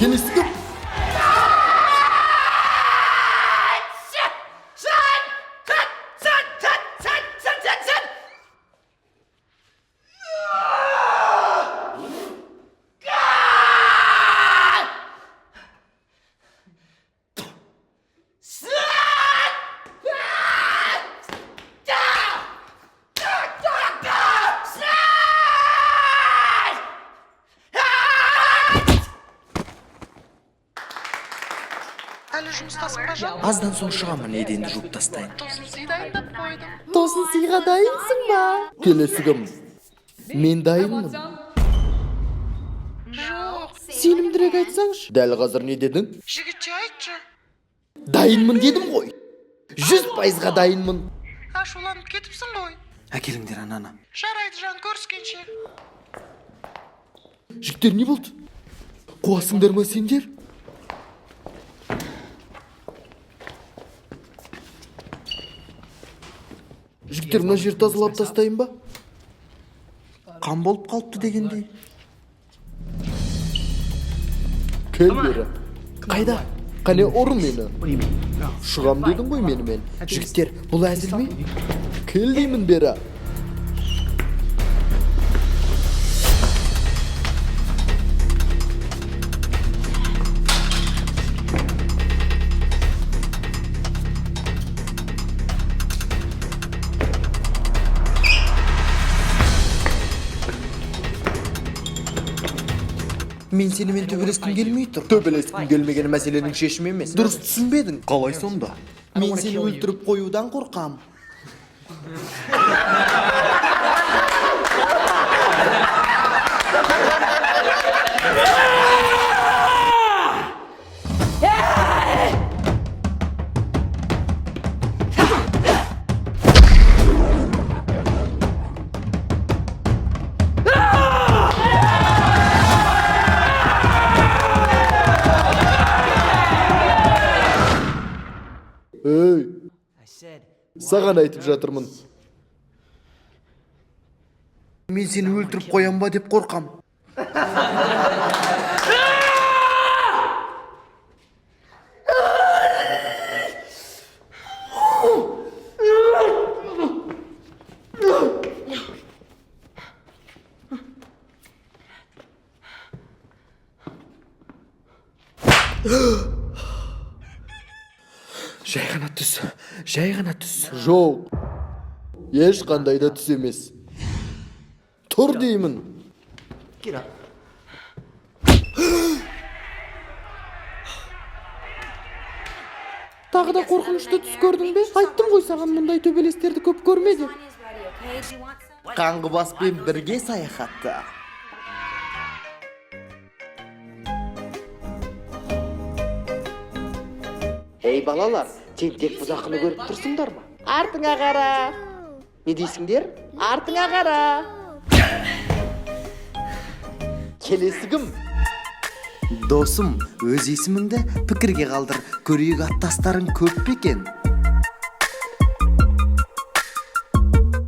Келесі кім? Әлі жұмыстасың ба, жан? Аздан соң шығамын, еденді жуып тастайын. Тосын сый дайындап қойдым. Тосын сыйға дайынсың ба? Келесі кім? Мен дайынмын. Жоқ. Сенімдірек айтсаңшы. Дәл қазір не дедің? Жігітше, айтшы. Дайынмын дедім ғой. 100%-ға дайынмын. Ашуланып кетіпсің ғой. Әкеліңдер ананы. Жарайды, жан, көріскенше. Жігіттер, не болды? Қуасыңдар ма сендер? Жігіттер, мына жерді тазалап тастайын ба? Қан болып қалыпты дегендей. Кел бері. Қайда? Қане, ұр мені. Шығам дедің ғой менімен. Жігіттер, бұл әзіл ме? Кел деймін бері. Мен сенімен төбелескім келмей тұр. Төбелескім келмеген мәселенің шешімі емес. Дұрыс түсінбедің. Қалай сонда? Мен сені өлтіріп қоюдан қорқам. Ей, саған айтып жатырмын. Мен сені өлтіріп қоям ба деп қорқам. Жай ғана түс, жай ғана түс. Жоқ. Ешқандай да түс емес. Тұр деймін. Тағы да қорқынышты түс көрдің бе? Айттым ғой саған, мұндай төбелестерді көп көрме деп. Қаңғыбаспен бірге саяхатта. Ей, балалар, тентек бұзақыны көріп тұрсыңдар ма? Артыңа қара. Не дейсіңдер? Артыңа қара. Келесі кім? Досым, өз есіміңді пікірге қалдыр. Көрейік, аттастарың көп пе екен?